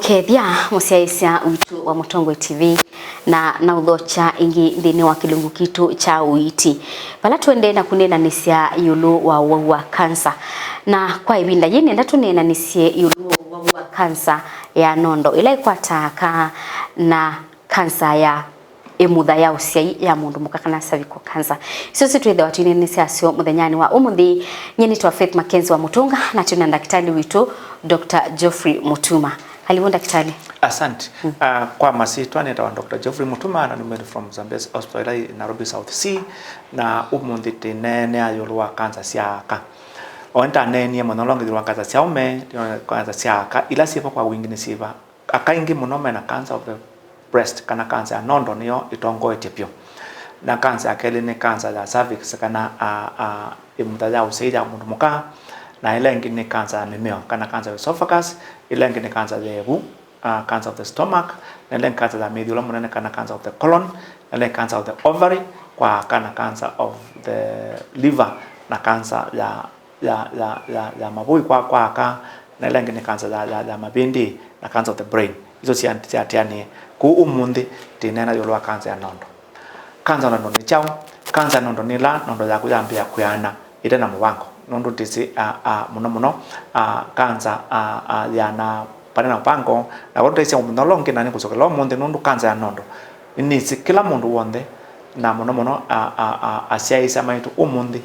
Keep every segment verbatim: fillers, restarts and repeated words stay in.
Kethya mũsyaĩĩsya witũ wa Mũtongoi T V, na naũthokya ĩngĩ nthĩnĩ wa kĩlungu kitũ kya ũiiti, vala tũendee na kũneenanĩsya ĩũlũ wa ũwau wa kansa. Na kwa ĩvinda yĩĩ nenda tũneenanĩsye ĩũlũ wa ũwau wa kansa ya nondo, ĩla ĩkwataa aka na kansa ya ĩmutha ya ũsyai ya mũndũ mũka, kana cervical cancer. Isu syo twĩthĩwa twĩneenanĩsya syo mũthenyanĩ wa ũmũnthĩ. Nyie nĩtawa Faith Mackenzie wa Mũtũnga, na twĩ na ndakĩtalĩ witũ, Doctor Geoffrey Mutuma. Karibu, ndakĩtalĩ. Asante. Mm. Ah, kwa masyĩtwa nĩtawa Doctor Geoffrey Mutuma, na numĩte from Zambezi Hospital ĩla yĩ Nairobi South C, na ũmũnthĩ tũneenea ĩũlũ wa kansa sya aka. O nĩtaneenie mũno ĩũlũ wa kansa sya aũme, kansa sya aka, ila syĩva kwa wingĩ nĩ syĩva? Aka aingĩ mũno mena cancer of the breast, kana kansa ya nondo nĩyo ĩtongoetye vyũ. Na kansa ya kelĩ nĩ kansa ya cervix, kana, a, a, ĩmutha ya ũsyai ya mũndũ mũka. Na ĩla ĩngĩ nĩ kansa ya mĩmeo, kana kansa ya esophagus. Ĩla ĩngĩ nĩ kansa ya ĩvu, a, cancer of the stomach. Na ĩla ĩngĩ kansa ya mĩthi ũla mũnene, kana cancer of the colon. Na ĩla ĩngĩ cancer of the ovary, kwa aka, na cancer of the liver, na kansa ya ya, ya, ya, ya mavũi kwa, kwa aka, na ĩla ĩngĩ nĩ kansa ya, ya, ya mavĩndĩ, na cancer of the brain. Isu sya, syaatĩanĩe. Kwoou ũmũnthĩ tũineena ĩũlũ wa kansa ya nondo. Kansa ya nondo nĩ kyaũ? Kansa ya nondo nĩ ĩla nondo yaku yambĩĩa kwĩana ĩte na mũvango. Nũndũ twĩsĩ, a, a, mũno mũno, a, kansa, a, a, yĩanaa vate na mũvango, na vo tũtaisye mũthenya ũla ũngĩ, na nĩngũsokela ũmũnthĩ, nũndũ kansa ya nondo nĩnĩsĩ kĩla mũndũ w'onthe, na mũno mũno a, a, a, asyaĩĩsya maitũ ũmũnthĩ,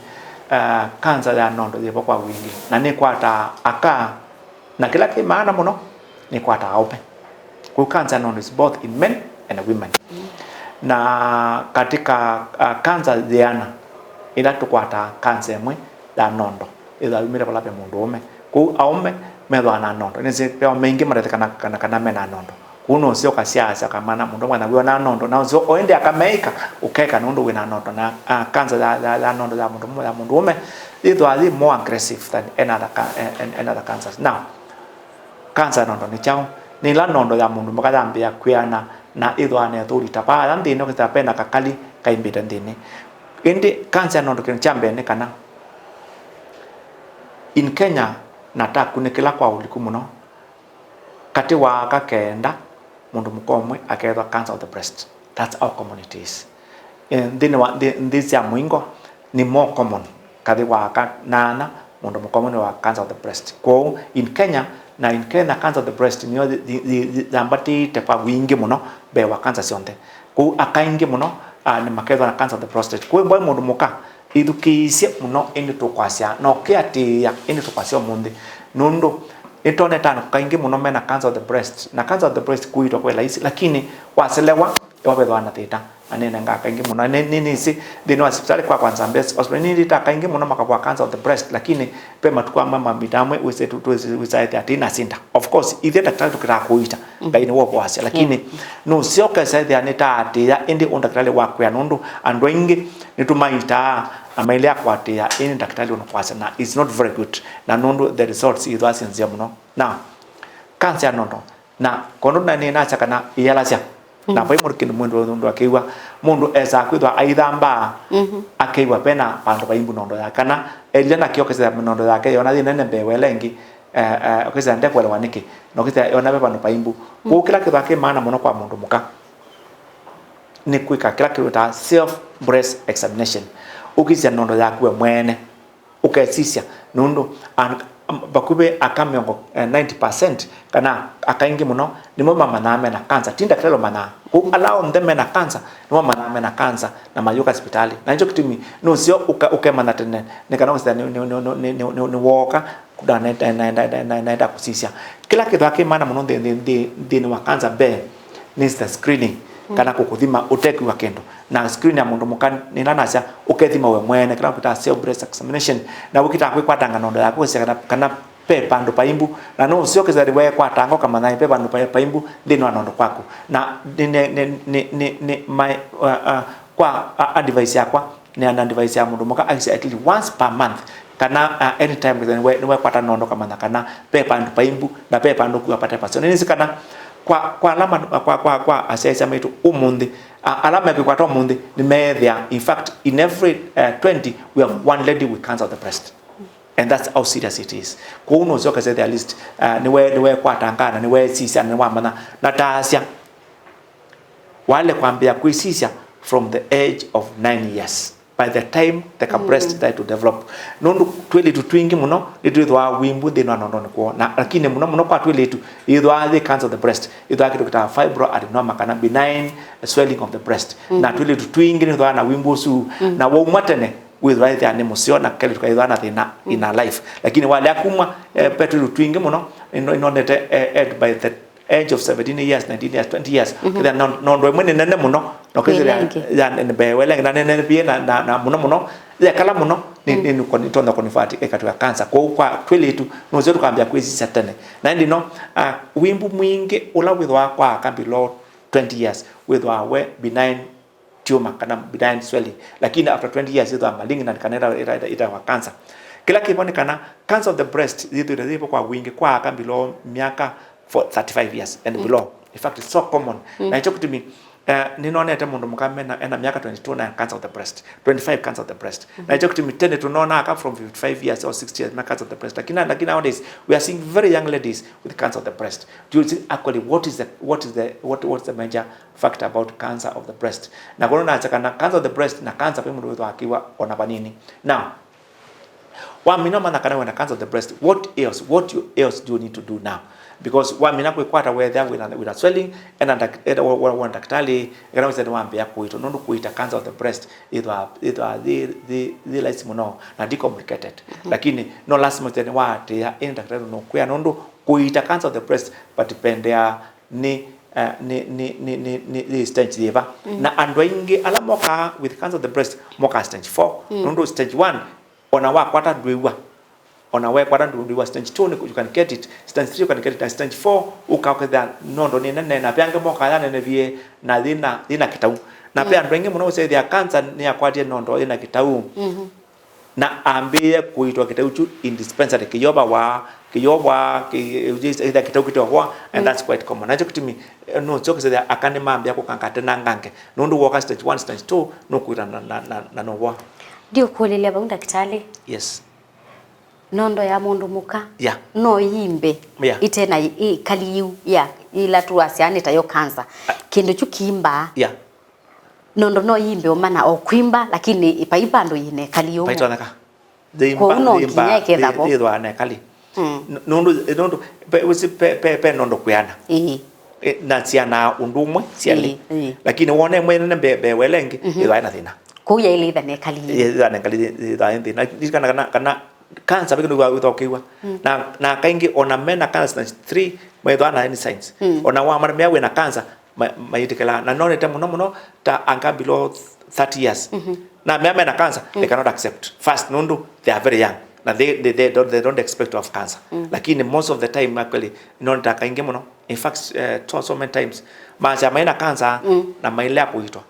a, kansa ya nondo yĩvo kwa wingĩ, na nĩkwataa aka, na kĩla kĩ maana mũno, nĩkwataa aũme. Kwoou kansa ya nondo is both in men and women. Na katika, a, kansa yĩana, ĩla tũkwataa kansa ĩmwe ya nondo, ĩthĩwa yumĩte vala ve mũndũ ũme. Kwoou aũme methĩawa na nondo. Nĩsĩ ve aũme aingĩ matathĩkana kana, kana mena nondo. Kwoou nũseo ũkasyaasya kamana mũndũ mwana wĩona nondo, na ũseo o ĩndĩ akameĩka ũkeka nũndũ wĩna nondo. Na, a, kansa ya, ya, ya nondo ya mũndũ mũme, ya mũndũ ũme, yĩthĩawa yĩ more aggressive than any other ca-, an-, an-, any other cancers. Now, kansa ya nondo nĩ kyaũ? Nĩ ĩla nondo ya mũndũ mũka yambĩĩa kwĩana na ĩthĩawa na ĩthũri ta vaya nthĩnĩ, ũkĩthĩa pena kakali kaimbĩte nthĩnĩ. Ĩndĩ kansa ya nondo kĩndũ kya mbee nĩ kana, in Kenya, na takunĩkĩla kwa ũliku mũno, katĩ wa aka kenda, mũndũ mũka ũmwe akethwa cancer of the breast. That's how common it is. Eh, nthĩnĩ wa nthĩ, nthĩ sya mũingo, nĩ more common, katĩ wa aka nana, mũndũ mũka ũmwe nĩ wa cancer of the breast. Kwoou, in Kenya, na in Kenya, cancer of the breast nĩyo yĩ, yĩ, yĩ, yambatĩte kwa wingĩ mũno mbee wa cancer syonthe. Kwoou aka aingĩ mũno, ah, nĩmakethwa na cancer of the prostate. Kwoou mboe mũndũ mũka, ĩthukĩĩsye mũno, ĩndĩ tũkwasya, na ũkĩatĩĩa, ĩndĩ tũkwasya ũmũnthĩ. Nũndũ nĩtwonete andũ kaingĩ mũno mena cancer of the breast, na cancer of the breast kũiitwa kwĩ laisi, lakini waselewa, ĩwa vethĩwa na thĩna, na nĩnengaa kaingĩ mũno. Nĩ, nĩ, nĩnĩsĩ nthĩnĩ wa sipitalĩ kwa, kwa Zambezi Hospital, nĩnĩtaa kaingĩ mũno makavũa cancer of the breast, lakini ve matukũ amwe, mambita amwe, wĩsĩ tu, tu, wĩsaĩthĩa atĩ ina sinda. Of course, ithyĩ ndakĩtalĩ tũkĩtaa kũita, Ngai nĩwe ũvoasya, lakini nũseo ũkesa ĩthĩa nĩtaatĩĩa, ĩndĩ ũ ndakĩtalĩ wakwĩa, nũndũ andũ aingĩ nĩtũmaitaa na mailea kũatĩĩa, ĩndĩ ndakĩtalĩ ũnũkwasya, na it's not very good, na nũndũ the results ithwa syĩ nzeo mũno. Now, kansa ya nondo, na kondũ na nĩnasya kana ĩyalasya, na vai mũndũ kĩndũ mũndũ, mũndũ akĩw'a, mũndũ esaa kwĩthwa aithambaa, akĩw'a pena vandũ vaimbu nondo yake, kana elile na kĩo kĩsya nondo yake yona yĩ nene mbee wa ĩla ĩngĩ, eh, eh, ũkĩsya ndekũelewa nĩkĩ, na ũkĩsya yona ve vandũ vaimbu. Kwoou kĩla kĩthwa kĩ maana mũno kwa mũndũ mũka nĩ kwĩka kĩla kĩwĩtaa self breast examination, ũkĩsya nondo yaku we mwene, ũkesisya, nũndũ an-, am-, vakuvĩ aka mĩongo, eh, ninety percent, kana aka aingĩ mũno, nĩmo mamanyaa mena kansa. Ti ndakĩtalĩ ũmanyaa. Kwoou ala onthe mena kansa, nĩmo mamanyaa mena kansa, na mayũka sipitalĩ. Na nĩkyo kĩtumi nũseo ũka-, ũkemanya tene, nĩ kana ũkĩsya nĩ, nĩ, nĩwooka, na naenda, naenda, naenda, naenda kũsisya. Kĩla kĩthwa kĩ maana mũno nthĩ, nthĩ, nthĩ, nthĩnĩ wa cancer mbee nĩ the screening, kana kũkũthima ũtekwĩw'a kĩndũ. Na screen ya mũndũ mũka nĩla nasya ũkethima we mwene, kĩla kwĩtaa self breast examination, na ũkĩtaa kwĩkwatanga nondo yaku ũsya kana, kana ve vandũ vaimbu, na no ũsyoke thĩna wekwatanga ũkamanya ve vandũ vai-, vaimbu nthĩnĩ wa nondo kwaku. Na nĩ, nĩ, nĩ, nĩ, nĩ, nĩ, my, uh, uh, kwa, uh, advice yakwa, nĩ an advice ya mũndũ mũka akĩsya at least once per month, kana, uh, anytime nĩwe, nĩwekwata nondo ũkamanya kana ve vandũ vaimbu na ve vandũ kua vate vaseo. Nĩnĩsĩ kana kwa, kwa ala ma-, kwa, kwa, kwa asyaĩĩsya maitũ ũmũnthĩ, a-, ala mekwĩkwata ũmũnthĩ nĩmeethĩa, in fact, in every, uh, twenty, we have one lady with cancer of the breast. And that's how serious it is. Kwoou nũsyoka sethĩa at least, uh, nĩwe, nĩwekwatanga na nĩwesisya na nĩwamanya. Na taasya, wale kwambĩĩa kwĩsisya from the age of nine years, by the time the ka breast started to develop. Nũndũ twĩlĩtu twingĩ mũno nĩtwĩthwaa wimbu nthĩnĩ wa nondonĩ kwoo, na lakini mũno mũno kwa twĩlĩtu yĩthwaa yĩ cancer of the breast, yĩthwaa kĩndũ kĩtawa fibroadenoma kana benign swelling of the breast. Na twĩlĩtu twingĩ nĩthwaa na wimbu ũsu, na wauma tene wĩthwa ĩthĩa nĩ mũseo na kelĩtu kaĩthwa na thĩna in her life. Lakini walea kuma, eh, petwĩlũ twingĩ mũno ino- inonete, eh, at by the age of seventeen years, nineteen years, twenty years, kĩthĩa no- nondo ĩmwe nĩ nene mũno, na ũkĩthĩa ya- nĩ mbee welenge na nene pia na- na- na mũno mũno yekala mũno nĩ- nĩ- nĩ- nĩtonya convert ĩkatw'a cancer. Kwoou kwa twĩlĩtu nũseo tũkambĩa kwĩsisya tene. Na ĩndĩ no, ah, wimbu mwingĩ ũla wĩthwa kwa aka below twenty years wĩthwa we benign tumor kana benign swelling, lakini after twenty years ĩthwa malignant kana ĩta- ĩta- ĩta- ĩtawa cancer. Kĩla kĩvo nĩ kana cancer of the breast yĩthwĩte yĩvo kwa wingĩ kwa aka below myaka for thirty-five years and below. In fact, it's so common. Na nĩkyo kĩtumi, eh, nĩnonete mũndũ mũka mena- ena myaka twenty-two na cancer of the breast, twenty-five cancer of the breast. Na nĩkyo kĩtumi tene tũnona aka from fifty-five years or sixty years na cancer of the breast, lakini lakini nowadays we are seeing very young ladies with cancer of the breast. Do you see actually what is the what is the what what's the major factor about cancer of the breast? Na kono nacha kana cancer of the breast na cancer pe mũndũ wĩthwa akĩwa ona vanini. Now, wamina manya kana wĩna cancer of the breast, what else, what you else do you need to do now? Because wamina kwĩkwata wethĩa wĩna wĩna swelling, ena ndak- ena wa- wa- wa ndakĩtalĩ, kana wĩsene wambĩa kũitwa nũndũ kũita cancer of the breast ĩthwa ĩthwa thĩ thĩ thĩ laisi mũno na di complicated. Lakini no lazima tene watĩa ĩna ndakĩtalĩ nũkwĩa nũndũ kũita cancer of the breast but pendea nĩ, eh, nĩ, nĩ, nĩ, nĩ, nĩ, nĩ stage yĩva. Na andũ aingĩ ala mokaa with cancer of the breast mokaa stage four. Nũndũ stage one, ona wakwata ndwĩw'a. Ona wekwata ndwĩw'a. Stage two, nĩ- you can get it. Stage three, you can get it. Na stage four, ũkakethĩa nondo nĩ nene. Na pe angĩ mokaa yanenevie na yĩna, yĩna kĩtau. Na pe andũ aingĩ mũno ũsethĩa cancer nĩyakwatie nondo yĩna kĩtau. Na ambĩĩe kũitwa kĩtau kyu in dispensary, kĩyovawa, kĩyovwa, kĩ- either kĩtau kĩtovoa, and that's quite common. Nakyo kĩtumi, eh, nũseo kĩsethĩa aka nĩmambĩa kũkanga tena ngange. Nũndũ woka stage one, stage two, nũkwĩta na, na, na, na nũvoa. Ndiũkũlĩlya vau ndakĩtalĩ. Yes. Nondo ya mũndũ mũka. Yeah. No yimbe. Yeah. Ĩte na ĩ- ĩkali yu ya ila tuasya nĩ tayo cancer. Kĩndũ kyu kimbaa. Yeah. Nondo no yimbe ũmana o kwimba, lakini ĩpaimba andũ yĩna ĩkali ũmwe. Paitonyeka. Kwoou no nginya ĩkethavo. Yĩthwaa na ĩkali. N- nũndũ nũndũ pe- wĩsĩ pe- pe- pe nondo kwĩana. Ĩĩ. Eh, na siana ũndũ ũmwe syalĩ. Ĩĩ, ĩĩ. Lakini wona ĩmwe nene mbee mbee wele ĩngĩ, ĩthwaa na thĩna. Kwoou yaĩlĩ ĩtha na ĩkali. Ĩthwaa na ĩkali, ĩthwaa na thĩna. Kana kana kana cancer ve kĩndũ wĩthwa ũkĩw'a. Na na kaingĩ ona mena cancer stage three methwaa na any signs. Ona wamaremea wĩna cancer, ma- mayĩtĩkĩlaa. Na nonete mũno mũno ta anga below thirty years. Na mea mena cancer, they cannot accept first nũndũ they are very young na they, they, they, don't, they don't expect to have cancer. Lakini most of the time actually nonete kaingĩ mũno, in fact, uh, so, so many times masya maina cancer na mailea kũitwa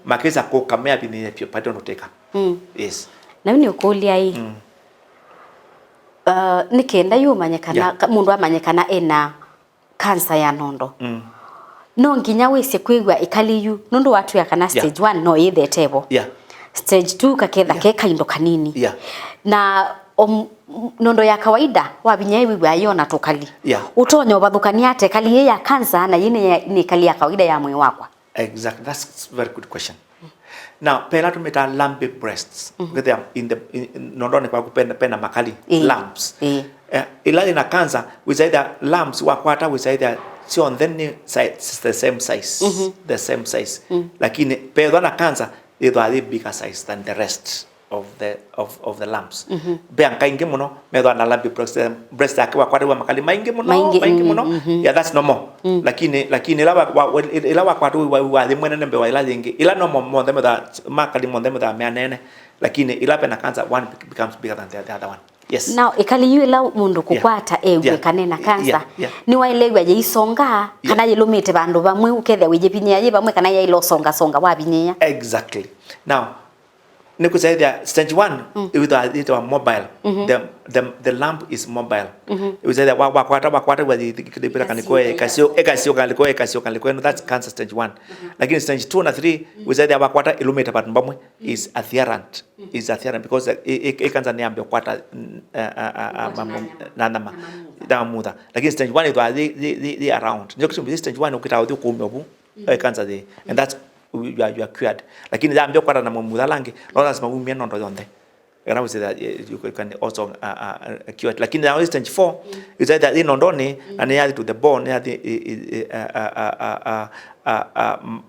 makĩsa kũka meavinĩe pyo pate ũndũ tĩka. Yes. Na yu nĩ ũkũlya ĩ, uh, nĩ kenda yu ũmanye kana ka- mũndũ amanye kana ena kansa ya nondo. No nginya wĩsye kwĩw'a ĩkali yu, nũndũ watwĩa kana stage one no yĩthete vo. Yeah. Stage two kaketha ke kaindo kanini. Yeah. Na, um, nondo ya kawaida wavinya ĩwĩw'a yona tũkali. Yeah. Ũtonya ũvathũkania ata ĩkali yĩ ya kansa na yĩ nĩ ya- nĩ ĩkali ya kawaida ya mwĩĩ wakwa? Exactly. That's a very good question. Now, pela tũmĩtaa lumpy breasts. Ũkethĩa in the, in, in, nondonĩ kwaku pena, pena makali, lumps. Ĩĩ. Eh, ila ina cancer, wĩsaĩthĩa lumps wakwata, wĩsaĩthĩa syonthe nĩ si- the same size. The same size. Lakini pethwa na cancer, yĩthwa yĩ bigger size than the rest of the, of, of the lumps. Ve anga aingĩ mũno methwa na lumpy breast, breast yake wakwatĩwa makali maingĩ mũno, maingĩ, maingĩ mũno. Yeah, that's normal. Lakini, lakini ila wa- wa- ila wakwatĩwa wa- wa- yĩ mwenene mbee wa ila yĩngĩ, ila normal monthe methwa makali monthe methwa meanene. Lakini ila vena cancer, one bec- becomes bigger than the, the other one. Yes. Now, ĩkali yu ĩla mũndũ kũkwata ew'e kana ena cancer, nĩwaĩlew'a yĩisonga kana yĩlũmĩte vandũ vamwe, ũkethĩa wĩyĩvinyĩa yĩ vamwe kana yaĩla ũsongasonga wavinyĩa. Exactly. Now, Nĩ kũsyaĩthya stage one, mm, ĩwĩthwa, ĩthwa mobile. Mhm. The, the, the lump is mobile. Mhm. Ĩwĩsyaĩthya wa-, wakwata, wakwata, wa-, ĩkĩlĩpĩla kanĩko, ĩkasyoka, ĩkasyoka, ĩkasyoka, ĩkasyoka, ĩkasyoka, ĩkasyoka, ĩkasyoka, that's cancer stage one. Mhm. Lakini stage two na three, mm, ĩwĩsyaĩthya wakwata, ĩlũmĩte vandũ vamwe, mm, is adherent. Mm. Is adherent because ĩ, ĩ, ĩ cancer nĩyambĩa kũkwata, mm, a, a, a, a, mamu-, na nyama, na mamutha. Na mamutha. Lakini stage one ĩthwa yĩ, yĩ, yĩ, yĩ around. Nĩkyo kĩtumi stage one ũkĩtaa ũthi ũkũmya ũvu, mm, ĩ cancer yĩ. And that's, you are, you are cured. Lakini yambĩa kũkwata na mamutha langĩ, no lazima wumie nondo yonthe. Kana we say that, eh, you can also, uh, uh, uh, cure it. Lakini now stage four, mm, it's either in ondoni, mm, and yathi to the bone, yathi, eh, eh, eh, uh, uh, uh, uh, uh, uh, m-,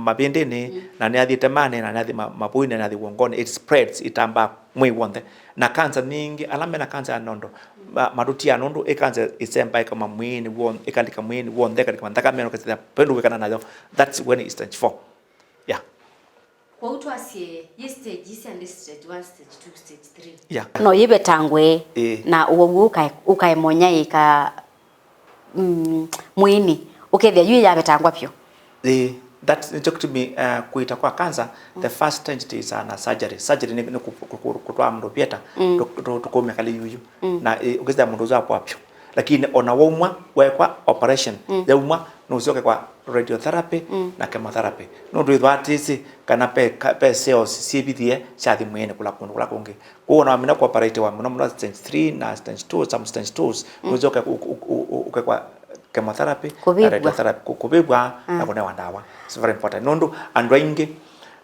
mavĩndĩnĩ, mm, na nĩyathi temane, na nĩyathi ma-, mavũinĩ, na nĩyathi wongoni. It spreads, itambaa mwĩĩ w'onthe. Na cancer nyingĩ, ala mena cancer ya nondo, ma-, matũtia nũndũ ĩ cancer ĩsemba ĩkama mwĩĩnĩ w'onthe, ĩkalika mwĩĩnĩ w'onthe, ĩkalika nthakame, ũkasĩthĩa, pendũ wĩkana nayo. That's when it's stage four. Yeah. Kwoou twasye, yĩ stage ii sya nthĩ, stage one, stage two, stage three. Yeah. No yĩvetangwe, ĩĩ, na ũwau ũkae, ũkae monyaĩka, mm, mwĩĩnĩ, ũkethĩa yu yavetangwa vyũ. Ĩĩ, that nĩkyo kĩtumi, uh, kũita kwa cancer, the first stage is an surgery. Surgery nĩ, nĩ kũ-, kũ-, kũ-, kũtwaa mũndũ theater, mm, tũ-, tũ-, tũkũmya kalĩ yuyu. Mm. Na, ĩĩ, ũkĩsya mũndũ ũsu apoa vyũ. Lakini ona waumwa, wekwa operation, mm, yaumwa, nũsyoke kwa radiotherapy, mm, na chemotherapy. Nũndũ ĩthwa atĩsĩ kana pe, ka, pe cells syĩvithie syathi mwĩĩnĩ kũla kũndũ kũla kũngĩ. Kwoou ona wamina kũoperatewa mũno mũno stage three na stage two, some stage twos, mm, nũsyoke ũ-, ũ-, ũ-, ũ-, ũke kwa chemotherapy na, kũvĩvw'a, radiotherapy, kũ-, kũvĩvw'a na, ah, kũnewa ndawa. It's very important. Nũndũ andũ aingĩ,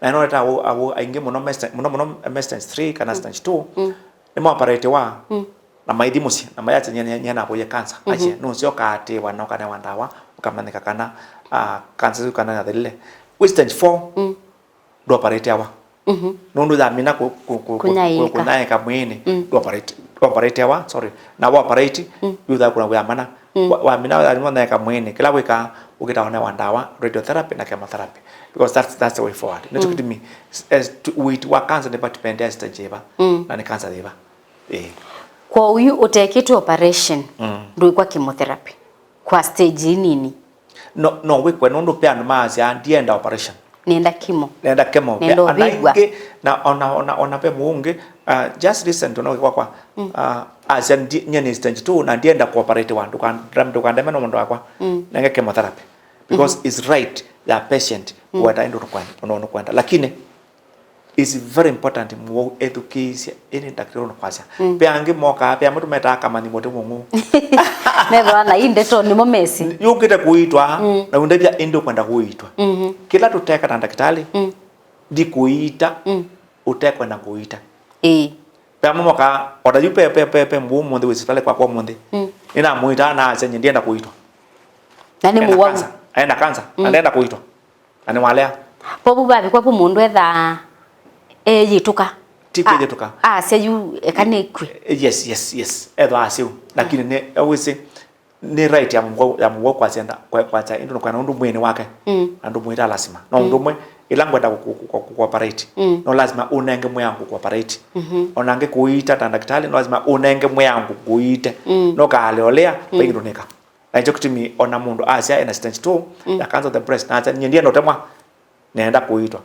na nĩnonete awau, awau aingĩ mũno me sta-, mũno mũno me stage three kana, mm, stage two, mm, nĩmaoperatewa, mm, na maithi mũsyĩ, na mayasya, "Nyie, nyie, nyie navoie cancer." Mhm. Asye, nũsyoka atĩĩwa na ũkanewa ndawa, ũkamanyĩka kana, ah, cancer ĩsu kana yathelile. Wĩ stage four, mm, ndũoperateawa. Mhm. Nũndũ yamina kũ-, kũ-, kũ-, kũ-, kũnyaĩĩka, kũnyaĩĩka mwĩĩnĩ, mm, ndũoperate-, ndũoperateawa, sorry. Na waoperate, mm, yutha kuna wĩa mana. Mm. Wa-, wamina yamina kũnyaĩĩka mwĩĩnĩ, kĩla wĩkaa, ũkĩtawa ũnewa ndawa, radiotherapy na chemotherapy. Because that's, that's the way forward. Nĩkyo, mm, kĩtumi, s-, as to, ũiiti wa cancer nĩ va dependea stage yĩva, mm, na nĩ cancer yĩva. Ĩĩ. Kwoou yu ũtekĩtwe operation, mm, ndwĩkwa chemotherapy kwa stage ii nini? No, no wĩkwe nũndũ pe andũ maasya, "Ndienda operation. Nĩenda chemo. Nĩenda chemo." Nĩenda, andũ ũvĩvw'a aingĩ, na ona, ona, ona pe mũndũ ũngĩ, uh, just recent ona kwakwa, mm, uh, asya, "Ndi-, nyie nĩ stage two na ndienda kũoperatewa, ndũka-, ndũkandeme na mũndũ wakwa. Mm. Nenge chemotherapy." Because, mhm, it's right ya patient, mm, kũweta ĩndĩ ũnũkwenda, ũnũkwenda. Lakini, it's very important mũwau ethukĩĩsye ĩndĩ ndakĩtalĩ ũnũkwasya. Mm. Ve angĩ mokaa, ve amwe tũmetaa kamani mũtĩ mũng'ũ. Methwa na ii ndeto nĩmo mesĩ. Yũkĩte kũiitwa, mm, na ũndavya ĩndĩ ũkwenda kũiitwa. Mhm. Kĩla tũteka ta ndakĩtalĩ, mm, ndikũiita, mm, ũtekwenda kũiita. Ĩĩ. Ve amwe mokaa, o ta yu pe, pe, pe, pe mũwau ũmũnthĩ wĩ sivitalĩ kwakwa ũmũnthĩ. Mm. Nĩnamũitaa na asya, "Nyie ndienda kũiitwa." Na nĩ mũwau. Ena cancer. Ena cancer. Mm. Na ndenda kũiitwa. Na nĩwalea. Kwoou vavikwa vu mũndũ ethaa eyĩtũka. Ti kwĩyĩtũka. A-, asya yu eka nĩkw'e. Yes, yes, yes. Ethwa asya ũu. Lakini nĩ, wĩsĩ, nĩ right ya mũwau, ya mũwau kwasya nda-, kwa-, kwasya ĩndĩ nũkwenda ũndũ mwĩĩnĩ wake. Mm. Na ndũmwĩta lazima. No, mm, ũndũ ũmwe, ĩla ngwenda kũ-, kũ-, kũ-, kũ-, kũoperate. Mm. No lazima ũnenge mwĩangu kũoperate. Mhm. Ona angĩ kũiita ta ndakĩtalĩ, no lazima ũnenge mwĩangu kũiite. Mm. No kaale ũlea, mm, vaingĩ ndũnĩka. Na nĩkyo kĩtumi ona mũndũ asya ena stage two, mm, ya cancer of the breast, na asya, "Nyie ndienda ũtemwa, nenda kũiitwa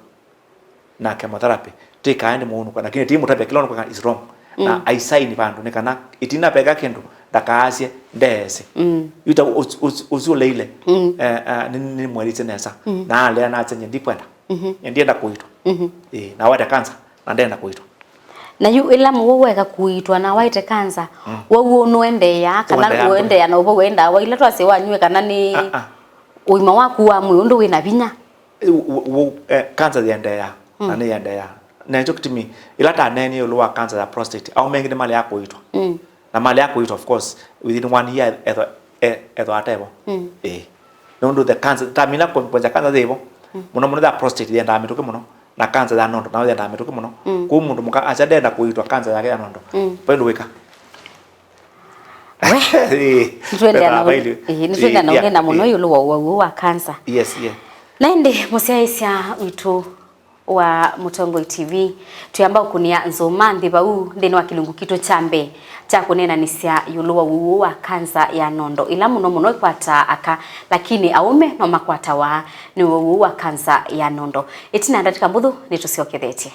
na chemotherapy." Ti kaende mũndũ, lakini ti mũtavya kĩla ũndũ is wrong. Na, mm, aisaini vandũ nĩ kana ĩtina veka kĩndũ, ndakaasye, "Ndeesĩ." Mm. Yu ta ũs-, ũs-, ũsu ũleile, mm, eh, eh, nĩ, nĩ mwelĩsye nesa. Mm. Na alea na asya, "Nyie ndikwenda. Mhm. Nyie ndienda kũiitwa." Mhm. Ĩĩ, na wete cancer, na ndenda kũiitwa. Na yu ĩla mũwau weka kũiitwa na waĩte kanza, mm, wau ũũ nũendeeaa, kana ũendeea na ũvau wĩ ndawa ila twasye wanyw'e, kana nĩ, ah, ah, ũima waku wa mwĩĩ ũndũ wĩ na vinya? Ĩ, u-, u-, u-, eh, kanza yĩendeeaa, mm, na nĩyĩendeeaa. Na nĩkyo kĩtumi, ĩla taneenie ĩũlũ wa kanza ya prostate, aũme aingĩ nĩmalea kũiitwa. Mm. Na malea kũiitwa, of course, within one year, ethwa, e-, ethwa atevo. Mm. Ĩĩ. Nũndũ the cancer, tamina kũ-, kwenza cancer yĩvo, mm, mũno mũno ya prostate yendaa mĩtũkĩ mũno, na cancer ya nondo nayo yendaa mĩtũkĩ mũno. Mm. Kwoou mũndũ mũka asya ndenda kũiitwa cancer yake ya nondo, mm, vai ndũ wĩka. We, ĩĩ, nĩtũendeea na, ĩĩ, nĩtũendeea na, ĩĩ, ũnena mũno, ĩĩ, ĩũlũ wa ũwau ũũ wa cancer. Yes, yeah. Na ĩndĩ mũsyaĩĩsya witũ wa Mũtongoi T V, twĩamba ũkũnĩa nzũma nthĩ vau nthĩnĩ wa kĩlungu kitũ kya mbee kya kũneenanĩsya ĩũlũ wa ũwau ũũ wa kanza ya nondo, ĩla mũno mũno ĩkwataa aka, lakini aũme no makwatawa nĩ ũwau ũũ wa kanza ya nondo. Ĩtina ndatĩka mbũthũ nĩtũsyokethetye.